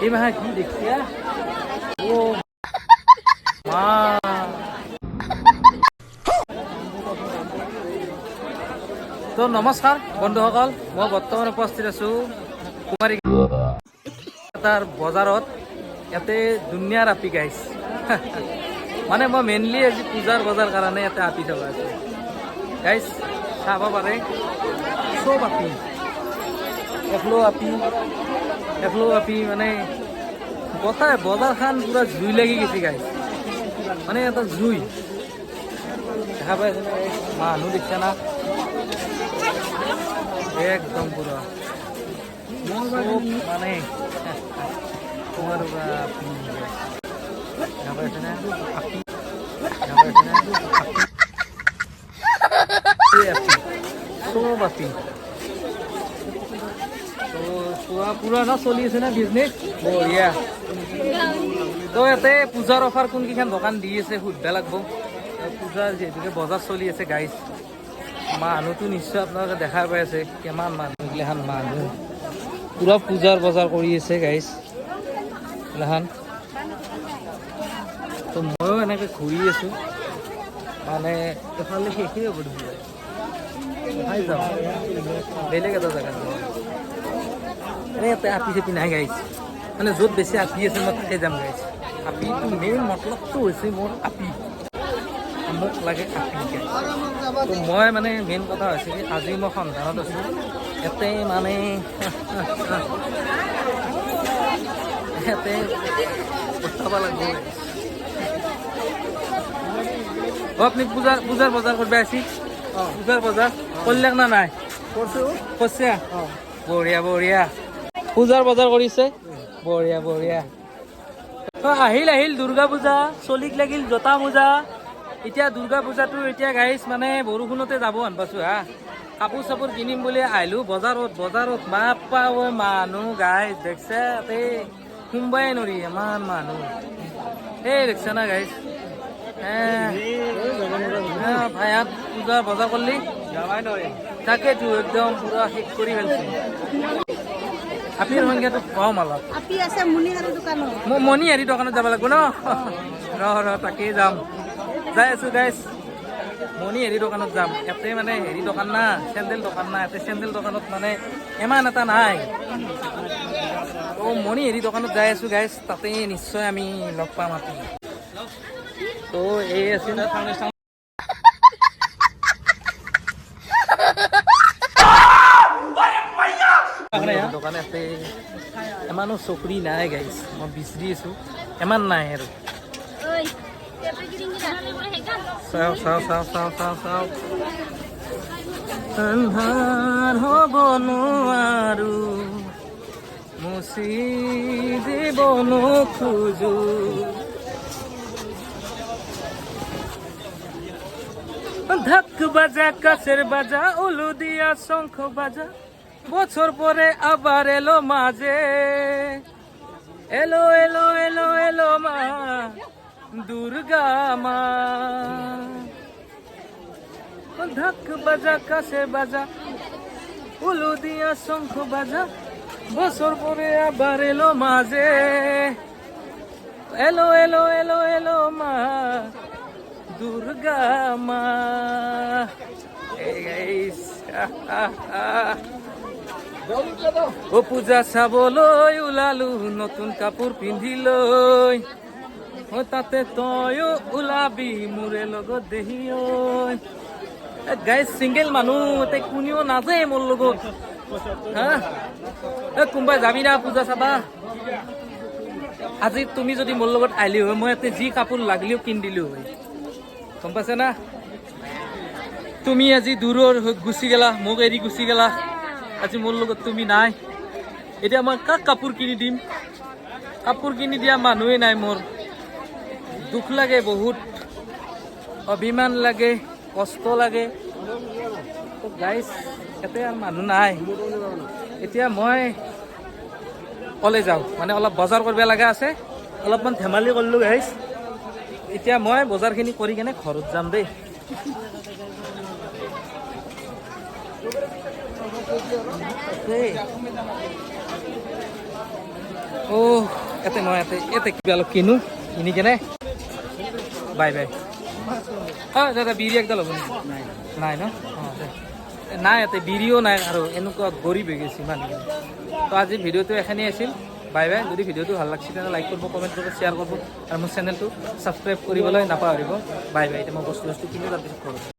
এই মাহা কি দেখিয়া? ও মা, তো নমস্কাৰ বন্ধুসকল, মই বৰ্তমান উপস্থিত আছোঁ কুমাৰীকাটাৰ বজাৰত। ইয়াতে দুনিয়াৰ আপি গাইছ। মানে মই মেইনলি আজি পূজাৰ বজাৰ কাৰণে ইয়াতে আপি চাব আছোঁ। গাইছ, চাব পাৰে, চব আপি, একলো আপি, একলো আপি। মানে গোটাই বজাৰখন পুৰা জুই লাগি গৈছে গাইছ। মানে এটা জুই দেখা পাইছে না guys? মানুহ দেখিছে না? একদম পুৰা চব মানে তোমাৰ আপি দেখা পাইছে না? আপি দেখা পাইছে না? আপি, আপি, চব আপি। তো পুৰা পুৰা ন চলি আছে না বিজনেছ, বঢ়িয়া। তো ইয়াতে পূজাৰ অফাৰ কোনকেইখন দোকান দি আছে সুধিব লাগব। পূজাৰ যিহেতুকে বজাৰ চলি আছে গাইছ, মানুহটো নিশ্চয় আপোনালোকে দেখা পাই আছে, কিমান মানুহ। এইগিলাখান মানুহ পুৰা পূজাৰ বজাৰ কৰি আছে গাইছ এইগিলাখান। তো ময়ো এনেকৈ ঘূৰি আছোঁ, মানে এফালে শেষেই হ'ব দেখোন। দেখাই যাওঁ, বেলেগ এটা জেগাত যাওঁ। এনে ইয়াতে আপি চাপি নাই গাইছ। মানে য'ত বেছি আপি আছে মই তাতে যাম গাইছ। আপিটো মেইন মতলবটো হৈছে মোৰ আপি, মোক লাগে আপি গাইছ। তো মই মানে মেইন কথা হৈছে কি, আজি মই সন্ধানত আছোঁ ইয়াতে, মানে ইয়াতে পঠাব লাগিব guys। অ, আপুনি পূজাৰ বজাৰ কৰিব আহিছে? পূজাৰ বজাৰ কৰিলেক না নাই? কৰছো। কৰিছে। বঢ়িয়া বঢ়িয়া, পূজাৰ বজাৰ কৰিছে, বঢ়িয়া বঢ়িয়া। অ, আহিল আহিল দুৰ্গা পূজা, চলিক লাগিল জোতা মোজা। এতিয়া দুৰ্গা পূজাটো এতিয়া গাইছ মানে বৰষুণতে যাব আন পাইছো। হা, কাপোৰ চাপোৰ কিনিম বুলি আহিলো বজাৰত। বজাৰত বাপ্পা ঐ মানুহ গাইছ, দেখছে? এই সোমবাই নৰি, ইমান মানুহ। এই দেখছে না গাইছ? ভাইয়াত পূজা বজাৰ কৰলি? যাবাই নোৱাৰি। তাকেতো, একদম পুৰা শেষ কৰি পেলছে। আপিৰ সংখ্যাটো কম অলপ। আপি আছে মণিহাৰী দোকানত। মই মণিহাৰী দোকানত যাব লাগিব ন? ৰ ৰ, তাকেই যাম, যাই আছো গাইছ, মণিহাৰী দোকানত যাম। ইয়াতে মানে হেৰি দোকান না, চেণ্ডেল দোকান না, ইয়াতে চেণ্ডেল দোকানত মানে ইমান এটা নাই। তো মণিহাৰী দোকানত যাই আছো গাইছ, তাতে নিশ্চয় আমি লগ পাম আপি। তো এই আছিল দোকান। ইয়াতে ইমানো চকৰি নাই গাইছ, মই বিচাৰি আছো, ইমান নাই আৰু। চাওঁ চাওঁ চাওঁ চাওঁ চাওঁ চাওঁ, আন্ধাৰ হ'ব নোৱাৰো, মুচি দিব নোখোজো। ঢাক বাজা, কাছের বাজা, উলু দিয়া শঙ্খ বাজা, বছর পরে আবার এলো মাঝে, এলো এলো এলো এলো মা দুর্গা মা। ঢাক বাজা, কাছে বাজা, উলু দিয়া শঙ্খ বাজা, বছর পরে আবার এলো মাঝে, এলো এলো এলো এলো মা দুর্গা মা। এই গাইস, ও পূজা চাবলৈ ওলালো নতুন কাপোৰ পিন্ধি লৈ, অ তাতে তয়ো ওলাবি মোৰে লগত দেহি ঐ। গাইজ, চিংগল মানুহ, এতিয়া কোনেও নাযায় মোৰ লগত। হা, এ কোনোবাই যাবি না পূজা চাবা? আজি তুমি যদি মোৰ লগত আহিলি হয়, মই ইয়াতে যি কাপোৰ লাগিলেও কিনি দিলো হয়, গম পাইছে না? তুমি আজি দূৰৰ হৈ গুচি গেলা, মোক এৰি গুচি গেলা, আজি মোৰ লগত তুমি নাই। এতিয়া মই কাক কাপোৰ কিনি দিম? কাপোৰ কিনি দিয়া মানুহেই নাই মোৰ। দুখ লাগে বহুত, অভিমান লাগে, কষ্ট লাগে। তো গাইছ, ইয়াতে আৰু মানুহ নাই। এতিয়া মই অলে যাওঁ, মানে অলপ বজাৰ কৰিব লগা আছে। অলপমান ধেমালি কৰিলোঁ গাইছ। এতিয়া মই বজাৰখিনি কৰি কেনে ঘৰত যাম দেই। দেই। অ' ইয়াতে নহয়, ইয়াতে ইয়াতে কিবা অলপ কিনো, কিনি কেনে বাই বাই। অঁ দাদা, বিৰি একডাল হ'ব নেকি? নাই ন? অঁ দে। নাই, ইয়াতে বিৰিও নাই আৰু এনেকুৱা গৰীব হৈ গৈছে মানুহখিনি। তো আজিৰ ভিডিঅ'টো এখনেই আছিল। Bye bye. যদি ভিডিঅ'টো ভাল লাগছে, তেনেহ'লে লাইক কৰিব, কমেণ্ট কৰিব, শ্বেয়াৰ কৰিব আৰু মোৰ চেনেলটো ছাবস্ক্ৰাইব কৰিবলৈ নাপাহৰিব। Bye bye. এতিয়া মই বস্তু বস্তু কিনো, তাৰপিছত কৰোঁ।